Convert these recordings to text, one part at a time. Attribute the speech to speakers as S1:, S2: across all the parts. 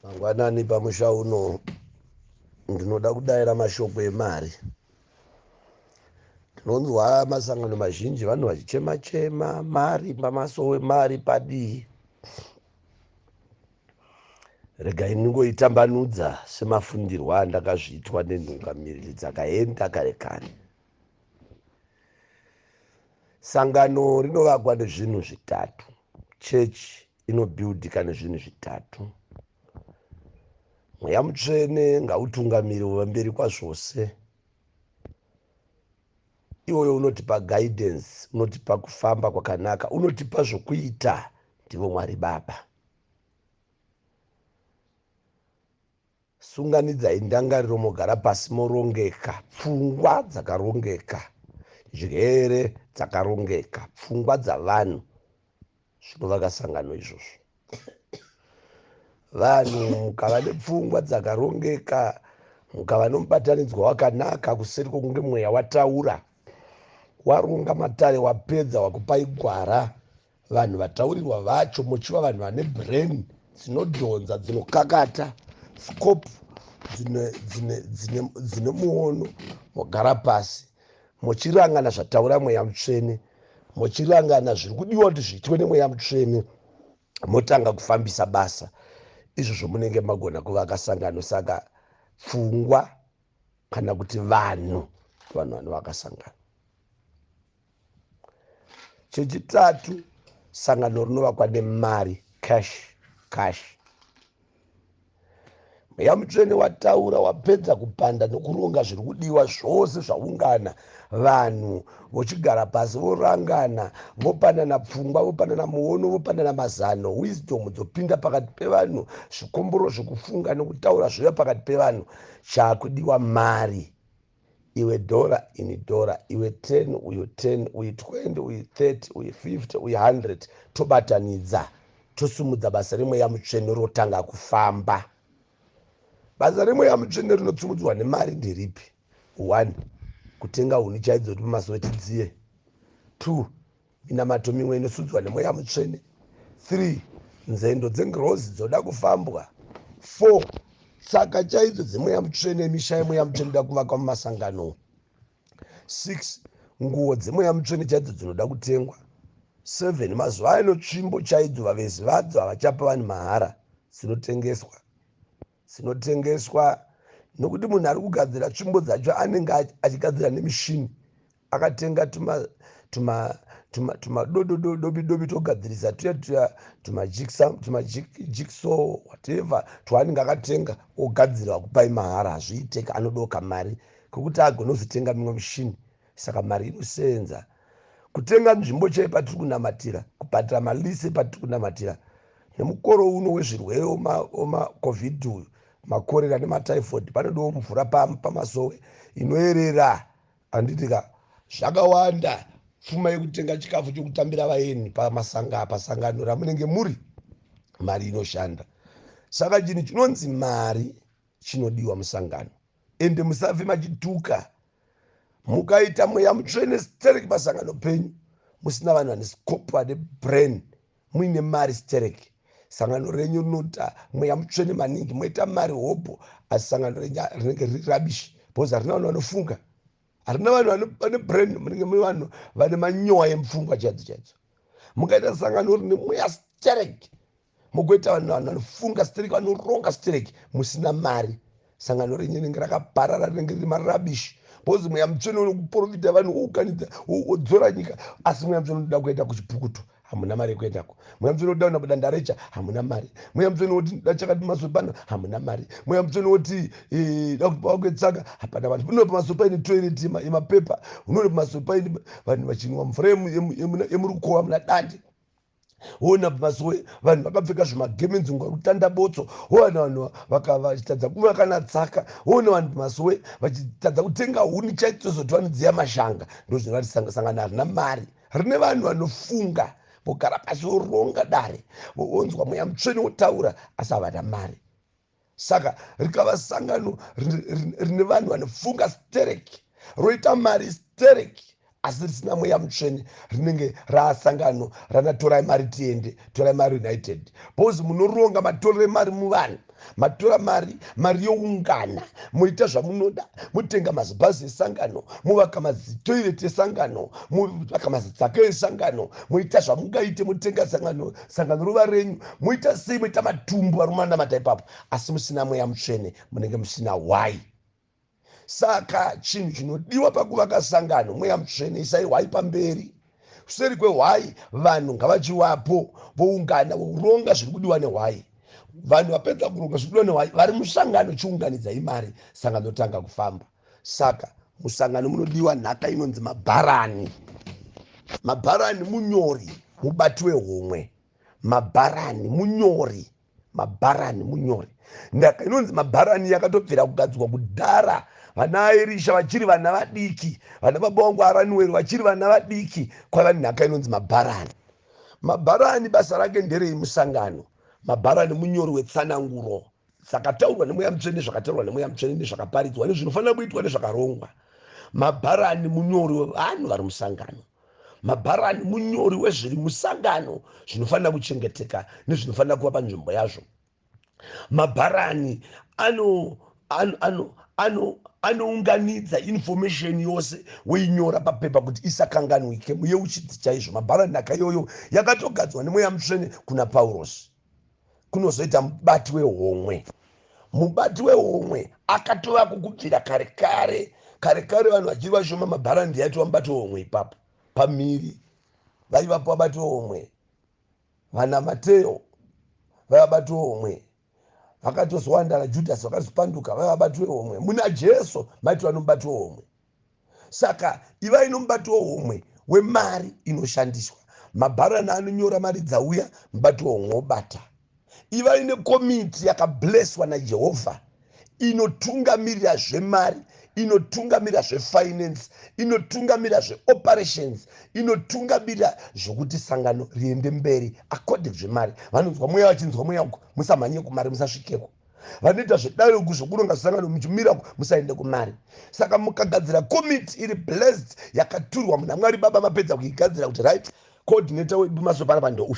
S1: Mangwanani pamusha uno, ndinoda kudaira mashoko emari. Ndinonzwa masangano mazhinji vanhu vachichema chema mari pamasowe, mari padii. Regai ndingoitambanudza semafundirwo andakazviitwa nenhungamiriri dzakaenda kare kare. Sangano rinovakwa nezvinhu zvitatu. Chechi inobhildika nezvinhu zvitatu. Mweya Mutsvene ngautungamire pamberi kwazvose. Iwoyo unotipa guidance, unotipa kufamba kwakanaka, unotipa zvokuita. Ndivo Mwari Baba. Sunganidzai ndangariro mogara pasi morongeka, pfungwa dzakarongeka, njere dzakarongeka, pfungwa dzavanhu zvinovaka sangano izvozvo. Vanhu mukava nepfungwa dzakarongeka, mukava nomubatanidzwa wakanaka kuseri kwokunge mweya wataura, waronga matare, wapedza, wakupai gwara, vanhu vataurirwa vacho muchiva vanhu vane brain dzinodhonza, dzinokakata, scope dzine muono, mogara pasi muchirangana zvataura mweya mutsvene, muchirangana zviri kudiwa kuti zviitwe nemweya mutsvene, motanga kufambisa basa. Izvozvo munenge magona kuvaka sangano. Saka pfungwa kana kuti vanhu, vanhu vanovaka sangano. Chechitatu, sangano rinovakwa nemari, cash, cash. Mweya Mutsvene wataura, wapedza kupanda nokuronga zviri kudiwa zvose, zvaungana, vanhu vochigara pasi vorangana, vopanana pfungwa, vopanana muono, vopanana mazano, wisdom dzopinda pakati pevanhu, zvikomboro zvekufunga nokutaura zvoya pakati pevanhu. Chakudiwa mari. Iwe dhora, ini dhora, iwe 10, uyu 10, uyu 20, uyu 30, uyu 50, uyu 100, tobatanidza, tosumudza basa remweya mutsvene rotanga kufamba. Basa remweya mutsvene rinotsumudzwa nemari nderipi? 1, kutenga huni chaidzo kuti pamasowe tidziye. 2, minamato mimwe inosudzwa nemweya mutsvene. 3, nzendo dzengirozi dzoda kufambwa. 4, tsaka chaidzo dzemweya mutsvene, misha yemweya mutsvene ida kuvakwa mumasangano. 6, nguo dzemweya mutsvene chaidzo dzinoda kutengwa. 7, mazuva ano tsvimbo chaidzo vavezi vadzo havachapa vanhu mahara, dzinotengeswa. Dzinotengeswa nokuti munhu ari kugadzira tsvimbo dzacho anenge achigadzira nemishini, akatenga tumadododobi dobi togadzirisa tuya tuya tumajigsaw whatever twaanenge akatenga, ogadzira wakupai mahara. Hazviiteka, anodoka mari kwekuti agone kuzotenga mimwe mishini. Saka mari inosenza kutenga nzvimbo chai patiri kunamatira, kubhadhara malease patiri kunamatira. Nemukoro uno wezvirwere wemaCOVID uyu, makorera nematyphoid, panodiwo mvura pamasowe inoerera, handitika? Zvakawanda. Pfuma yekutenga chikafu chokutambira vaeni pasangano ramunenge muri, mari inoshanda. Saka chinhu chinonzi mari chinodiwa musangano, ende musafe machituka. Mukaita mweya mutsvene stereki pasangano penyu, musina vanhu vane scope, vane brain, muine mari stereki, sangano renyu rinoita mweya mutsvene maningi, moita mari hobho, asi sangano renyu rinenge riri rubbish, because harina vanhu vanofunga, harina vanhu vane brain. Munenge mune vanhu vane manyowa emupfungwa chaidzo chaidzo. Mukaita sangano rine mweya stereki, mugoita vanhu vanofunga stereki, vanoronga stereki, musina mari, sangano renyu rinenge rakaparara, rinenge riri marubbish, because mweya mutsvene unokuprofita vanhu, woukanidza, wodzora nyika, asi mweya mutsvene unoda kuenda kuchipukutu, hamuna mari yekuendako. Mweya mutsvene woda kuenda kudandarecha, hamuna mari. Mweya mutsvene woti da chakati masowe pano, hamuna mari. Mweya mutsvene woti da kuti pavakwe tsaka, hapana vanhu. Unoona pamasowe paine toilet yemapepa, unoona pamasowe paine vanhu vachinwa mvura yemurukova muna dande, woona pamasowe vanhu vakapfeka zvimagemenzi kunga kutanda botso, woona vanhu vachitadza kuva kana tsaka, woona vanhu pamasowe vachitadza kutenga huni chaidzo zoti vanodziya mashanga. Ndo zvinovati sangano harina mari. Rine vanhu vanofunga, vogara pasi, voronga dare, vonzwa mweya mutsvene wotaura, asi havana mari. Saka rikava sangano rine vanhu vanofunga stereki, roita mari stereki, Asi risina Mweya Mutsvene rinenge raasangano rana Torai Mari Tiende, Torai Mari United, because munoronga matorere mari muvanhu. Matora mari, mari youngana, moita zvamunoda, motenga mazibhazi esangano, movaka mazitoireti esangano, movaka mazitsaka esangano, moita zvamungaite, motenga sangano, sangano rova renyu, moita sei, moita matumbu ari manamata ipapo, asi musina Mweya Mutsvene munenge musina hwai. Saka chinhu chinodiwa pakuvaka sangano Mweya Mutsvene. Isai hwai pamberi. Kuseri kwehwai vanhu ngavachivapo, voungana, voronga zviri kudiwa nehwai. Vanhu vapedza kuronga zviri kudiwa nehwai vari musangano, chiunganidzai mari, sangano rotanga kufamba. Saka musangano munodiwa nhaka inonzi mabharani. Mabharani munyori, mubati wehomwe. Mabharani munyori, mabharani munyori. Ndaka inonzi mabharani yakatobvira kugadzwa kudhara, vana Erisha vachiri vana vadiki, vana baba vangu Aranueri vachiri vana vadiki, kwaiva nenhaka inonzi mabharani. Mabharani basa rake nderei musangano? Mabharani munyori wetsananguro dzakataurwa neMweya Mutsvene, zvakataurwa neMweya Mutsvene, nezvakaparidzwa, nezvinofanira kuitwa, nezvakarongwa. Mabharani munyori wevanhu vari musangano. Mabharani munyori wezviri musangano, zvinofanira kuchengeteka nezvinofanira kuva panzvimbo yazvo. Mabharani anounganidza information yose, woinyora papepa kuti isakanganwike, muyeuchidzi chaizvo. Mabharani nhaka iyoyo yakatogadzwa neMweya Mutsvene kuna Paurosi. Kunozoita mubati wehomwe. Mubati wehomwe akatovako kubvira kare kare, kare kare vanhu vachiri vashoma. Mabharani ndiyaitova mubati wehomwe ipapo pamiri, vaivapo vabati wehomwe. Vana Mateo vaiva bati wehomwe, vakatozowanda naJudhasi vakazopanduka, vaiva bati wehomwe. Muna Jesu maitova nomubati wehomwe. Saka ivai nomubati wehomwe wemari inoshandiswa. Mabharani anonyora mari dzauya, mubati wehomwe wobata. Ivai nekomiti yakableswa naJehovha inotungamirira zvemari, inotungamirira zvefinance, inotungamirira zveoperations, inotungamirira zvokuti sangano riende mberi according zvemari. Vanonzwa mweya, vachinzwa mweya uko, musamhanye kumari, musasvikeko. Vanoita zvedare uku, zvokuronga sangano, muchimira, musaende kumari. Saka mukagadzira komiti iri blessed, yakaturwa muna Mwari Baba, mapedza kuigadzira kuti right, coordinator wedu maso panapa ndouyu,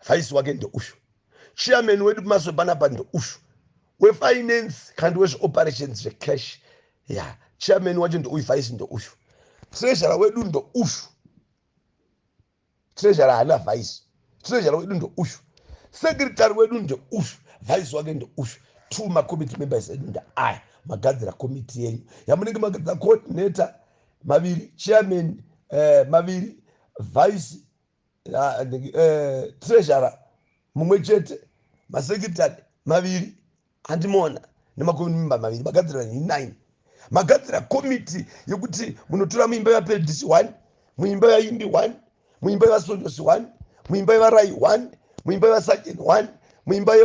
S1: vice wake ndouyu, chairman wedu maso panapa ndouyu, wefinance kandi wezveoperations, zvecash ya chairman wacho ndouyu, vice ndouyu, treasurer wedu ndouyu. Treasurer haana vice, treasurer wedu ndouyu, secretary wedu ndeuyu, vice wake ndeuyu, two macommittee members edu ndeaya. Magadzira komiti yenyu yamunenge magadzira: coordinator maviri, chairman maviri, vice, treasurer mumwe chete, masecretary maviri, handimona, nemacommittee member maviri. Magadzira 9. Magadzira komiti yekuti munotora muimba yevapedisi 1, muimba yevaimbi 1, muimba yevasondosi 1, muimba yevarai 1, muimba yevasajeni 1, muimba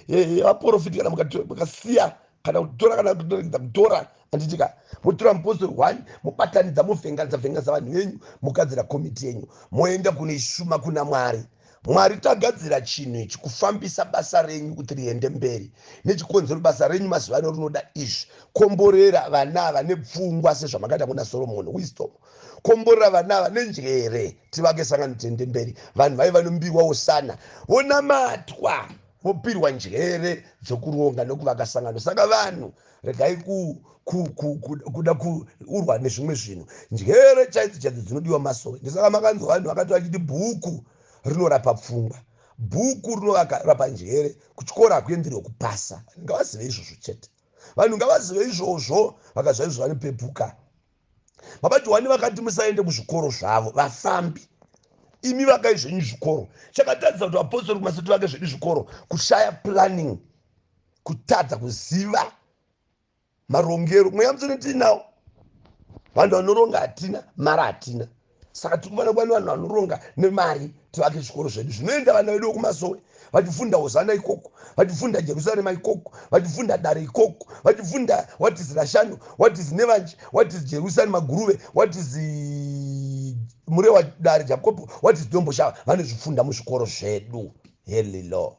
S1: yevaprofiti. Kana mukasiya kana kutora kana kutoregedza kutora, handitika, motora mupostori 1, mubatanidza, muvhenganisa vhenganisa vanhu venyu, mugadzira komiti yenyu, moenda kunoishuma kuna Mwari. Mwari, tagadzira chinhu ichi kufambisa basa renyu kuti riende mberi, nechikonzero basa renyu mazuva ano rinoda izvi. Komborera vana ava nepfungwa sezvamakaita kuna Solomoni, wisdom. Komborera vana ava nenjere, tivake sangano, tiende mberi. Vanhu vaiva nombiwa usana, vonamatwa, vopirwa njere dzokuronga nokuvaka sangano. Saka vanhu, regai kuda kuurwa nezvimwe zvinhu. Njere chaidzo chaidzo dzinodiwa masowe. Ndisaka makanzwa vanhu vakati vachiti bhuku rinorapa pfungwa, bhuku rinorapa njere. Kuchikoro hakuenderwe kupasa. Ngavazive izvozvo chete. Vanhu ngavazive izvozvo. Vakaziva izvozvo vanopepuka. Baba Johani vakati musaende kuzvikoro zvavo. Vafambi imi, vakai zvenyu zvikoro. Chakatadzisa kuti vapostori kumaseti vake zvedu zvikoro kushaya planning, kutadza kuziva marongero. Mweya Mutsvene tinawo, vanhu vanoronga hatina, mari hatina. Saka tiri kufanira kuva nevanhu vanoronga nemari, tivake zvikoro zvedu zvinoenda vana vedu vekumasowe vachifunda Hosana ikoko, vachifunda Jerusarema ikoko, vachifunda dare ikoko, vachifunda what is Rashano, what is Nevanji, what is Jerusalema Guruve, what is Murewa, dare Jacobo, what is Domboshava. Vanozvifunda muzvikoro zvedu. Helilo.